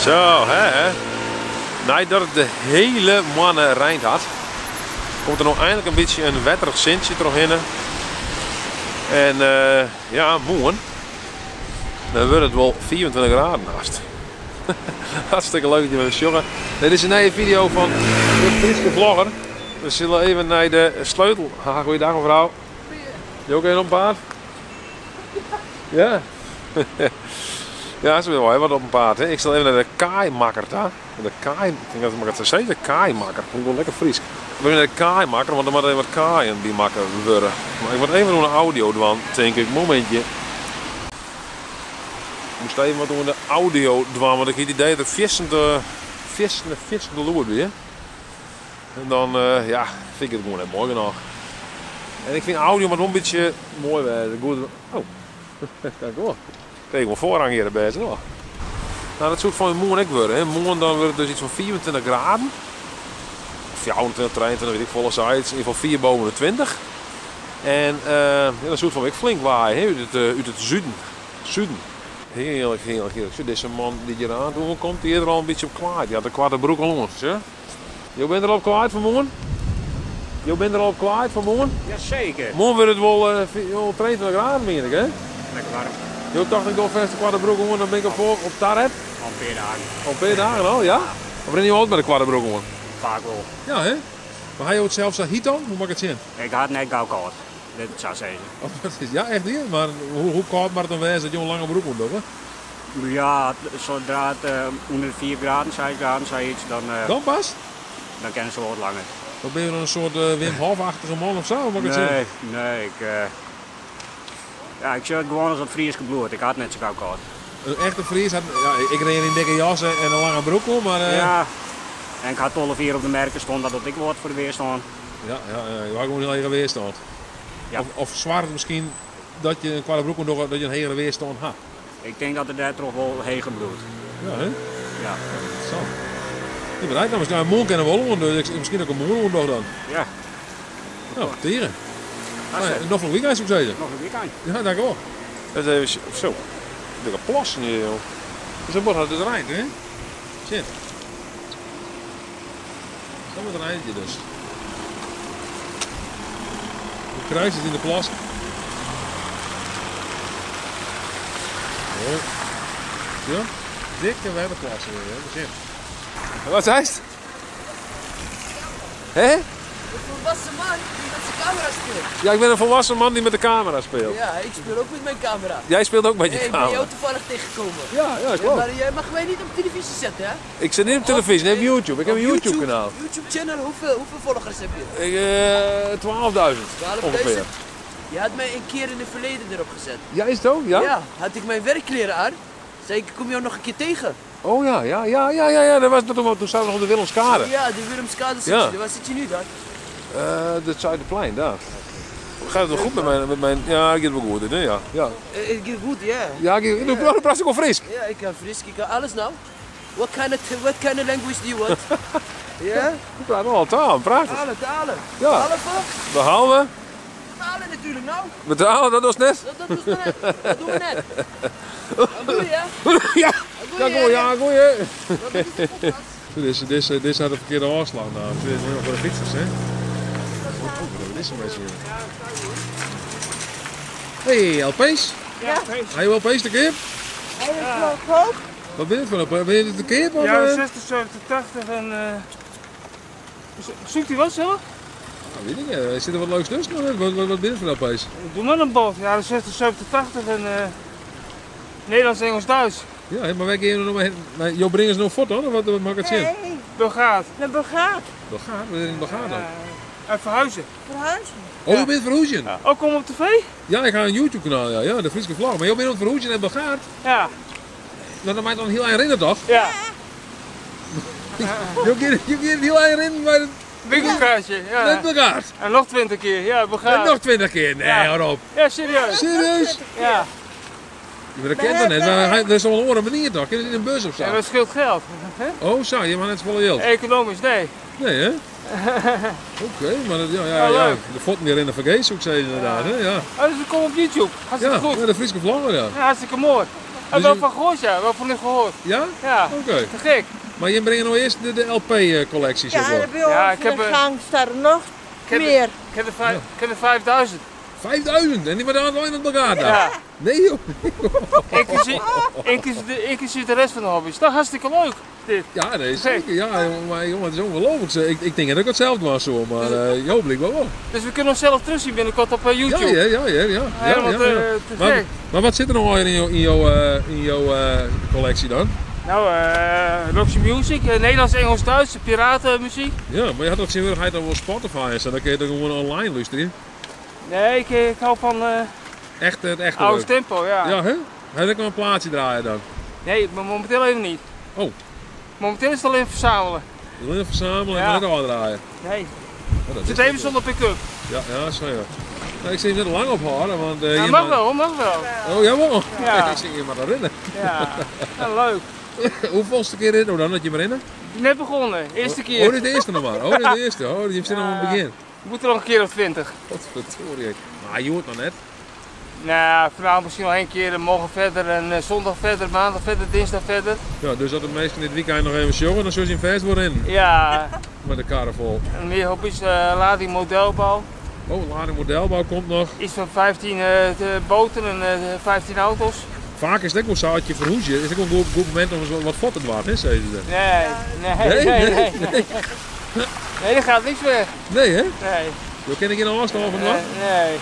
Zo, hè, hè. Neidat it de hiele moanne reind hat, komt der no einlik in bytsje in wetterich sintsje trochhinne. En ja, moarn dan wurdt it wol 25 graden hast. Hartstikke leuk dat je wer sjogge. Dit is in nije video fan de Fryske Vlogger. We sille even nei de sleutel. Ha, goeiedag mevrouw. Jo gean op paad? Ja. Ja, se binne wol even wat op 'en paad. Hè. Ik sil even nei de kaaimakker ta. De kaai, ik tink dat ik it sa sizze, de kaaimakker. Klinkt wol lekker Frysk. We binne nei de kaaimakker, want der moatte even wat kaaien by makke wurde. Mar ik moat even oan de audio dwaan, tink ik. Momintje. Ik moast even wat oan de audio dwaan, want ik hie it idee dat it fierstente, fierstente, fierstente lûd wie. En dan, ja, fyn ik it gewoan net moai genôch. En ik fyn audio moat wol in bytsje moai wêze. Goed. Oh, dank u wol. Krij ik wol foarrang hjir bêst wol. No, dat soe it fan moarn ek wurde. Hè. Moarn dan wurdt it dus iets fan 25 graden. 24, 23, wit ik folle, sayts. In ieder geval fier boven de 20. En ja, dan soe it fan ek flink waaie, hè, út it suden. Suden. Hearlik, hearlik, hearlik. Sjoch, dizze man dy't hjir aan toe komt, dy is der al in bytsje op klaaid. Dy hat de koarte broek al oan. Sjoch. Jo binne der al op klaaid foar moarn? Jo binne der al op klaaid foar moarn? Jazeker. Moarn wurdt it wol 23 graden, mien ik, hè? Lekker warm. Jo tochten ik doch fêst de koarte broek oan, dan bin ik op taret? Al in pear dagen. Al in pear dagen al, ja? Of rinne jo altyd mei de koarte broek oan? Faak wol. Ja, hè? Mar ha jo it sels sa hyt dan? Hoe moat ik it sjen? Ik ha it net gau kâld, lit it sa sizze. Oh, dat is, ja, echt wier? Mar hoe kâld moat it dan wêze dat jo in lange broek oan dogge? Ja, zodra it ûnder de 5 graden, 6 graden, sayts, dan... Dan pas? Dan kinne se wol wat langer. Wat binne jo dan in soart Wim Hof-achtige man of sa? Hoe moat ik it sjen? Nee, nee, ik, ja, ik sjoch it gewoan as it Fryske bloed. Ik ha it net sa gau kâld. In echte Fries hat, ja, ik rin yn dikke jas en in lange broek oan, mar... Ja, en ik ha 12 jier op de merke stien, dat docht ek wol wat foar de weerstân. Ja, ja, ja, jo ha gewoan in hiel hege weerstân. Ja. Of soarget miskien dat je in koarte broek oan dogge, dat je in hegere weerstân ha? Ik tink dat er dêrtroch wol heger bliuwt. Ja, hè? Ja. Interessant. Ik ben nou, miskien moarn kinne wol oan, dus ik, miskien dat ik in moarn oan doch dan. Ja. Nou, tige. Nou, noch in weekend soe ik sizze. Noch in weekend. Ja, dank wel. Dat is even, zo. Dikke plassen hier, joh. Dus dat wordt het rijdt, hè? Shit. Dat wordt een eindje dus. De kruis zit in de plas. Oh. Ja, dikke wetterplassen weer, hè? Zin. Wat zei het? Hè? Een volwassen man die met zijn camera speelt. Ja, ik ben een volwassen man die met de camera speelt. Ja, ik speel ook met mijn camera. Jij speelt ook met je Hey, ik ben camera. jou toevallig tegengekomen. Ja, ja, Ja, klopt. maar jij mag mij niet op televisie zetten, hè? Ik zit niet op televisie, nee, op YouTube. Ik heb Op een YouTube kanaal. YouTube channel, hoeveel volgers heb je? Ik, 12.000 12.000? ongeveer. Je had mij een keer in het verleden erop gezet. Ja, is het ook? Ja? Ja, had ik mijn werkkleren aan. Zei ik, ik kom jou nog een keer tegen. Oh ja, ja, ja, ja, ja, ja. Dat was toen, toen zaten we nog op de Willemskade. Ja, de Willemskade zit Ja. je. Waar zit je nu dan? De Zuiderplein, daar. Gaat het wel goed met mijn... Ja, het gaat wel goed, hè? Ja. Ja, Het gaat goed, ja. ja ik, ik, ik praat ook al Fries. Ja, ik kan Fries, ik kan alles nou. What kind of language do you want? Ja? Ik praat al taal, prachtig. Talen, talen. Ja. Behalve? Behalve? Betalen natuurlijk nou. Betalen, dat was net. Dat doen we net. Dat doen we net. Goeie, hè? Ja, ja, goeie, ja, goeie. Wat is de podcast? Dit is de verkeerde afslag nou. Dit is nog voor de fietsers, hè? Oh, wat is er een beetje hier? Hey, LP's. Ja, Ga je wel LP's te keer? koop. Wat ben je het voor een Ben je het te keer? Of, Ja, eh? 60, 70, 80 en... Zoekt u wat zelf? Nou, weet ik niet. Er zit er wat leuks tussen. Wat ben je het voor LP's? Doe maar een bot. Ja, 60, 70, 80 en... Nederlands, Engels, Duits. Ja, hè, maar wij kunnen nog maar... maar jou brengen ze nog voort dan? Of wat mag ik het zien? Nee, Belgaat. naar Belgaat. Belgaat? Wat is in Belgaat dan? Uit verhuizen. Verhuizen. Oh, je bent verhuizen? Oh, kom op tv? Ja, ik ga een YouTube kanaal, ja. Ja, de Friese vlag. Maar jij bent aan het verhuizen en Belgaat. Ja. Nou, dat maakt dan heel herinnerd toch? Ja. Je kunt heel herinneren bij het Winkelkaartje, ja. Net Belgaat. En nog 20 keer, ja, Belgaat. En nog 20 keer. Nee, Ja. hou op. Ja, serieus. Serieus? Ja. Maar dat kent dat net. Maar dat is toch wel een andere manier toch? Kun je het in een bus of zo? Ja, dat scheelt geld. Oh, zo, je mag net zoveel geld. Economisch, nee. Nee, hè? Oké, maar dat, ja, ja, Ja, ja, leuk. de voeten weer in de vergees, zou ik zeggen inderdaad. Hè? Ja. Oh, dus dat komt op YouTube. Hartstikke Ja, goed. ja, de Friese vlag, ja. Ja, hartstikke mooi. Oh, wel van gehoord, ja. Wel van u gehoord. Ja? Ja. Oké. Te gek. Maar je brengt nou eerst de LP-collectie, Ja, zeg maar. en bij ons Ja, ik heb, in de eh, gang staat er nog Ik heb, meer. Ik heb er, ik heb er 5000. 5000 en die maar daar alleen op elkaar daar. Ja. Nee joh. Inclusief, inclusief, de, inclusief de rest van de hobby's. Dat is hartstikke leuk. Dit. Ja, nee, zeker. Ja, jongen, maar jongen, het is ongelooflijk. Ik, ik denk dat ik hetzelfde was zo, maar Joop blijkbaar wel. Dus we kunnen onszelf terugzien binnenkort op YouTube. Ja, ja, ja, ja. ja, ja, Helemaal ja, te, ja. te Maar, gek. maar wat zit er nog al in jouw collectie dan? Nou, Roxy Music, Nederlands, Engels, Duits, piratenmuziek. Ja, maar je had ook tegenwoordig dan wel Spotify en zo, dan kun je dat gewoon online luisteren. Nee, ik hou van Echt het echte oude leuk. tempo, ja. Ja, hè? Hij wil ook een plaatje draaien dan. Nee, maar momenteel even niet. Oh. Momenteel is het alleen verzamelen. Alleen verzamelen en Ja. net al draaien. Nee, Oh, dat het zit is even wel. zonder pick-up. Ja, ja, zo ja. Nou, ik zie hem net lang ophouden, want... Ja, je mag mag- wel, hoor, mag wel. Oh, jawel. Ja. ik zie je maar erin. Ja, ja leuk. Hoeveelste keer is het nou dan dat je maar in? Net begonnen, eerste Oh, keer. dit is de eerste nog maar. Oh, dit is de eerste. Oh, die zit nog aan het begin. We moeten nog een keer of 20. Godverdorie. Maar je hoort nog net. Nou, vanavond misschien nog één keer, en morgen verder en zondag verder, maandag verder, dinsdag verder. Ja, dus dat de meesten dit weekend nog even sjoggen, dan zullen ze in vest worden in. Ja, Met de karren vol. en meer hobby's, lading modelbouw. Oh, lading modelbouw komt nog. Iets van 15 de boten en 15 auto's. Vaak is het ook wel zo, als je verhoest je, is het ook een goed, goed moment om eens wat, wat vod te doen, hè, zei ze dan. Nee, nee, Nee, nee, nee. Nee, nee er gaat niks weg. Nee, hè? Nee, Daar ken ik in de afstand van wat? nee, nee.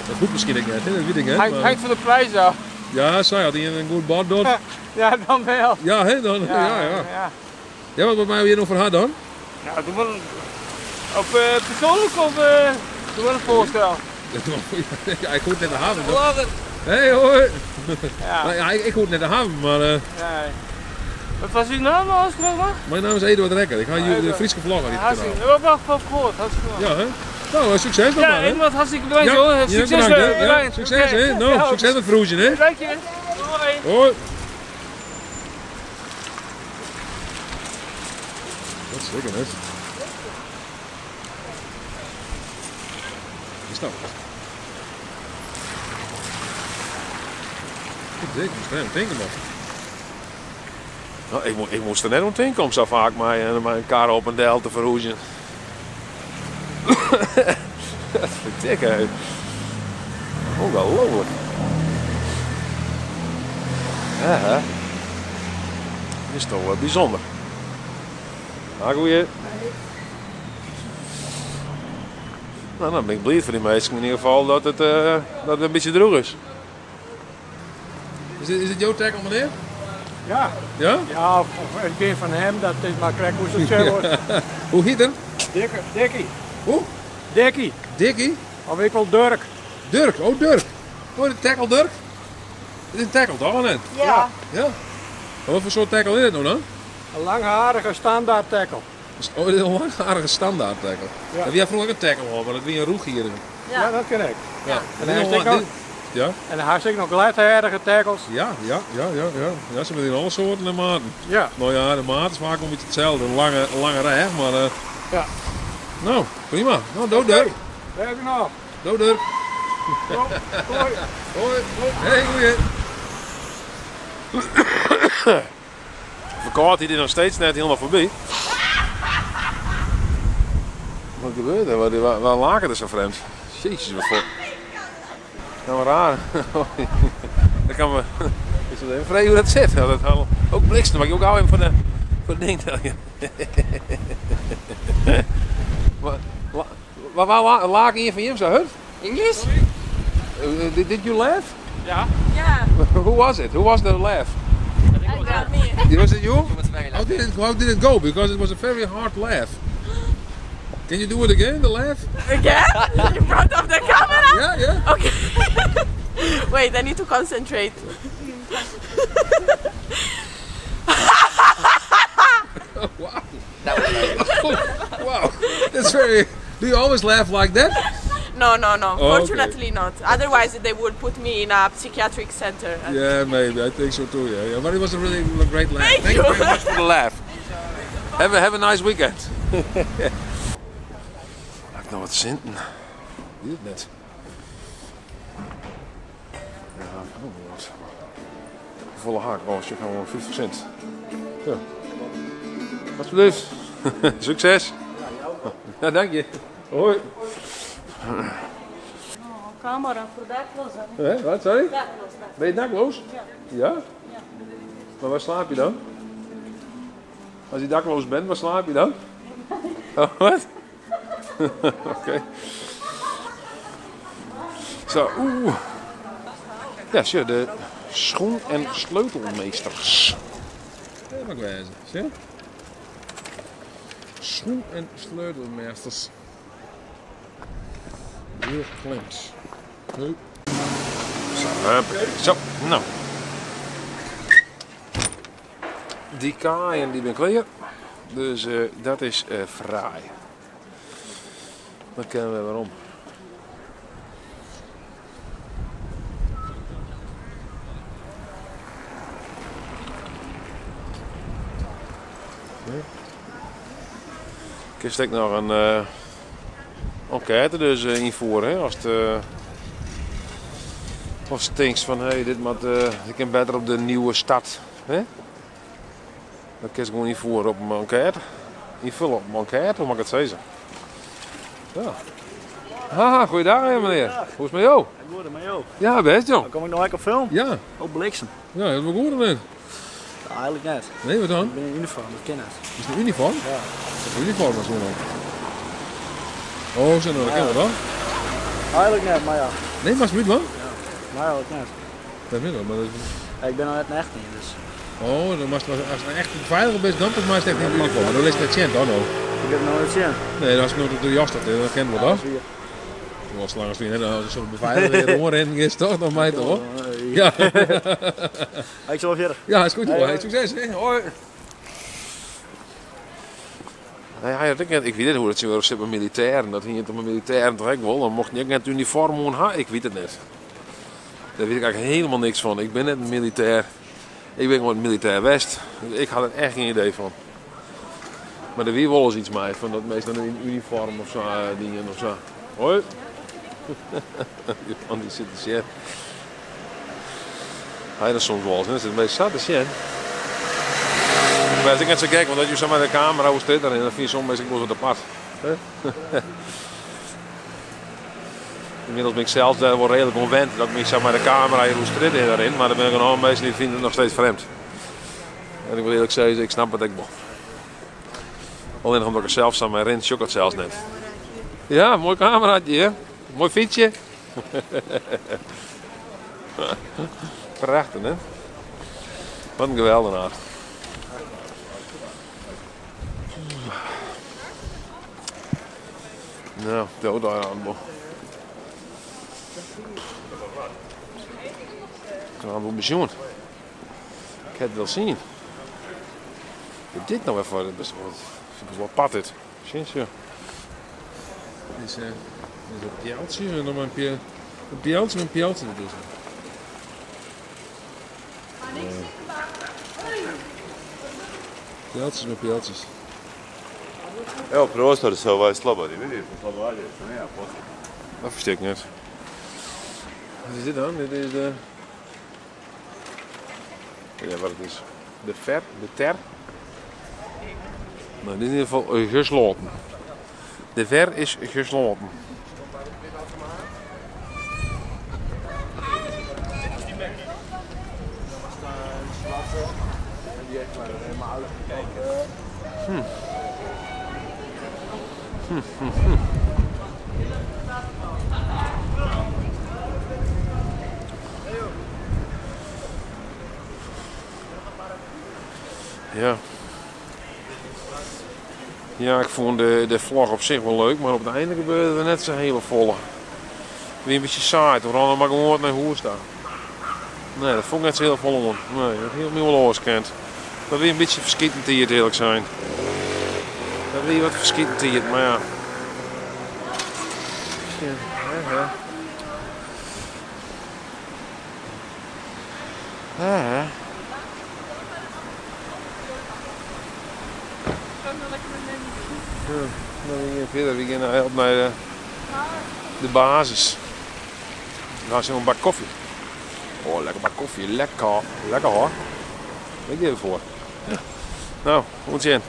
Dat goed misschien ook net, hè? Dat weet ik hè. Hangt, maar- hangt van de prijs af. Ja, zij had hier een goed bad doet. Ja, dan wel. Ja, hè? Dan, ja, ja. ja. Ja, wat mij hier nog voor haar dan? Nou, doe maar een, op persoonlijk of doe maar een voorstel. Ja, ik hoef net de haven. toch? Hey, hoi. Ja, Nou, ja, ik hoef net de haven, maar nee. Wat was uw naam als ik mag? mijn naam is Eduard Rekker. Ik ga jullie de Eduard. Friese vlogger dit Hartstikke, kanaal. wat wat gehoord, hartstikke Ja, hè? Nou, succes nog Ja, maar, hè? Eduard, hartstikke bedankt Ja, hoor. ja, Succes, bedankt, hè. Ja, bedankt. succes, Oké. hè? Nou, Ja, succes met vroezen, hè? Dank je. Hoi. Hoi. Dat is zeker, hè? Is dat wat? Goed, ik moest er even denken, man. Nou, ik moest er net om komen zo vaak mijn kar op en del te verhoezen. Dat vertik, hè. Ongelooflijk. Ja, hè? Is toch wel bijzonder. Nou, goeie. Nou, dan ben ik blij voor die mensen in ieder geval dat het een beetje droog is. Is dit jouw tackle, meneer? Ja, Ja? ja of ik ben van hem, dat is maar krek hoe ze het zo wordt. Hoe heet hem? Dikke, Dikkie. Hoe? Dikkie. Dikkie? Of ik wil Dirk. Dirk, oh Dirk. Oh, de tackle Dirk? Dit is een tackle toch, of niet? Ja. Ja. Maar wat voor soort tackle is dit nou dan? Een langharige standaard tackle. Oh, dit is een langharige standaard tackle. Ja. Ja. Wie had vroeger ook een tackle gehad, maar dat wie een roeg hier. Ja, Ja. dat ken ik. Ja. En hij is Dit ook dit- Ja, En hij heeft nog gladharige tackles. ja. Ja, ze hebben in alle soorten en maten. Ja. Nou ja, de maat is vaak een beetje hetzelfde. Een lange rij, maar... Ja. Nou, prima. Nou, dood Dirk. Daar heb ik nog. Dood Dirk. Hoi. Hoi. Hey, goeie. Verkoud hij er nog steeds net helemaal voorbij. Wat gebeurt er? Waar laken er zo vreemd? Jezus, wat voor... Nou, raar. Dan kan me... Is het even vreemd hoe dat zit. Dat al, ook bliksem, maar ik ook hou hem van de ding. Waar laken hier van je zo, hut? English? Did you laugh? Ja. Ja. Who was it? Who was the laugh? I got me. Was it you? How did it go? Because it was a very hard laugh. Can you do it again, the laugh? Again? In front of the camera? Yeah, yeah. Okay. Wait, I need to concentrate. Wow. Wow. That's very. Do you always laugh like that? No, no, no. Oh, okay. Fortunately not. Otherwise, they would put me in a psychiatric center. Yeah, maybe. I think so too. Yeah, yeah. But it was a really great laugh. Thank Thank you you. very much for the laugh. Have a nice weekend. Had ik nou wat zinten? Wie het net? Ja, oh, wat. Hoefolle ha ik? Oh, sjoch, ik ha 50 sint. Ja. Alsjeblieft. Sukses. Ja, dank je. Hoi. Camera voor daklozen. Hè, wat, sorry? Dakloos. Ben je dakloos? Ja. Ja? Maar waar slaap je dan? Als je dakloos bent, waar slaap je dan? Oh, wat? Oké. Zo, oeh. Ja, zie je, de schoen- en sleutelmeesters. Dat mag ik wijzen, zie je? Schoen- en sleutelmeesters. Weer klimt. Hup. Zo, huppakee. Zo, nou. Die kaaien die ben klaar. Dus dat is fraai. Dan kennen we waarom. Ik steek nog een enquête dus invoeren. Hè? Als het als het denkt van hey, dit moet, ik kan beter op de nieuwe stad. Hè? Dan kun je gewoon invoeren op een enquête. Invullen op een enquête, hoe mag ik het zeggen? Ja. Haha, goeiedag hè, meneer. Hoe is het met jou? Goed, met jou? Ja, best joh. Dan kom ik nog lekker op film? Ja. Op bliksem. Ja, dat is wel goed hè? Ja, eigenlijk net. Nee, wat dan? Ik ben in uniform, dat ken ik. Is het een uniform? Ja. Een uniform was zo dan. Oh, zo, nou, dat kennen we dan. Eigenlijk net, maar ja. Nee, maar is het man? Ja, maar eigenlijk net. Dat is maar dat is... Ja, ik ben nog net een echt niet, dus. Oh, dan was het, als het echt veilig is, dan pas maar echt niet uniform. Maar dan is het net cent, dan ook. Ik heb nog nooit zien. Nee, dat is nooit de jas dat, dat kennen we Ja, toch? dat is hier. Wel slangen als die, als een soort beveiliger weer omrennen is, toch? Dan mij toch? Ja. Ik zal verder. Ja, is goed, Hey, hoor. hoi. Succes, hè? Hoi. Nou ja, ik weet niet hoe dat zit met militairen. Dat hing het om militairen toch ook wel. Dan mocht je ook net uniform aan ha. Ik weet het net. Daar weet ik eigenlijk helemaal niks van. Ik ben net een militair. Ik ben gewoon een militair West. Dus ik had er echt geen idee van. Maar er wie wel eens iets mee. Van dat meestal in uniform of zo, dingen of zo. Hoi. Die man die zit te shit. Hij is soms wel eens. Hè. Zit een beetje zat te shit. Maar als ik net zo gek, want dat je zo met de camera hoe zit daarin, dan vind je soms ik wel wat apart. Hè? Inmiddels ben ik zelf daar wel redelijk onwend dat ik me zeg maar de camera hier hoe zit daarin, maar dan ben ik een hoop mensen die vinden het nog steeds vreemd. En ik wil eerlijk zeggen, ik snap het ik wel. Alleen omdat ik er zelf sta, mijn rent shock het zelfs net. Ja, mooi cameraatje, hè? Mooi fietsje. Prachtig, hè? Wat een geweldenaar. Nou, dood daar aan. Ik kan wel pensioen. Ik heb het wel zien. Dit nou even, dat is wel apart dit. Sinds ja. Dit is een pijltje en dan een pijltje met een pijltje ertussen. Pijltjes met pijltjes. Evo prostor se slobodni, vidiš, oslobađaju se, nema posla. Dat versta ik net. Wat is dit dan? Dit is de... Ik weet niet wat het is. De ver, de ter. Nou, dit is in ieder geval gesloten. De ver is gesloten. Ja. Ja, ik vond de vlog op zich wel leuk, maar op het einde gebeurde er net zo'n hele volle. Weer een beetje saai, toch? Dan maar gewoon naar hoe staan. Nee, dat vond ik net zo heel vol om. Nee, dat heel meer wel kent. Dat weer een beetje verschietend hier, eerlijk zijn. Dat weer wat verschietend hier, maar ja. Ja, hè, hè. Hè, hè. Ja, dan we gaan verder, we gaan op naar de basis. We gaan zo een bak koffie. Oh, lekker bak koffie. Lekker. Lekker hoor. Ik even voor. Ja. Nou, oant sjen.